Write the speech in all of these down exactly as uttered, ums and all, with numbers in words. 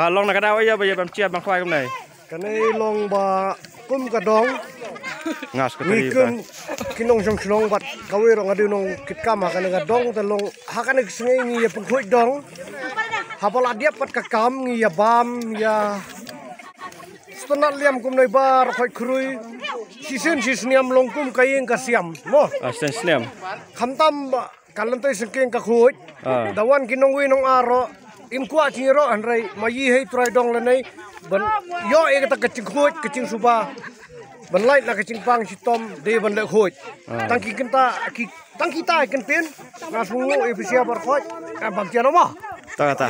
Long na ka daw ïa ba ïa bam chia bam khwai kumne. Kane long ba kum ka dong. Ngas ka ngi tari kum ba. Ki nongshong shnong bad kawei ruh nga dei nongkitkam ha kane ka dong te long ha kane ka sngi ngi ïa pynkhuid dong. Haba la dep pat ka kam ngi ïa bam ïa sngewtynnat liam kumne ba rkhot khrui. Shisien shisniam long kum ka ïing ka siam mo. Ah, shisien sniam. Khamtam ba ka lynti syngkien ka khuid. Ah. Da wan ki nongwei nongar ruh im kwah jingïaroh hynrei ma yi hei trai dong lane ban ïoh ïa kata ka jingkhuid ka jingsuba ban lait na ka jingpang shitom dei ban leh khuid. Ah. Tang ki kynta ki tang kita ki kyntien nga sngew ïa phi sia bar khuid. Em bam chia no ma. Ta ta.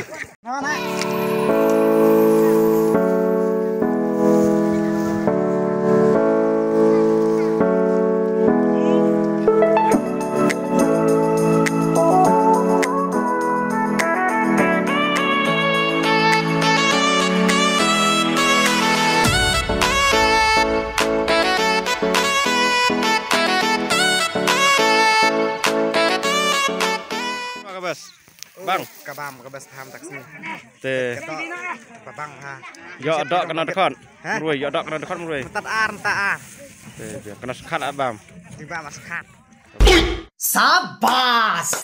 Ka bas. Bang. Ka bam, ka bas tham tak sini. Te. Ka tok, ka bang ha. Yo dok kana dkhot. Ha? Mrui, yo dok kana dkhot mrui. Tat ar, tat ar. Te, te, kana skhat a bam. Di bam skhat. Sabas.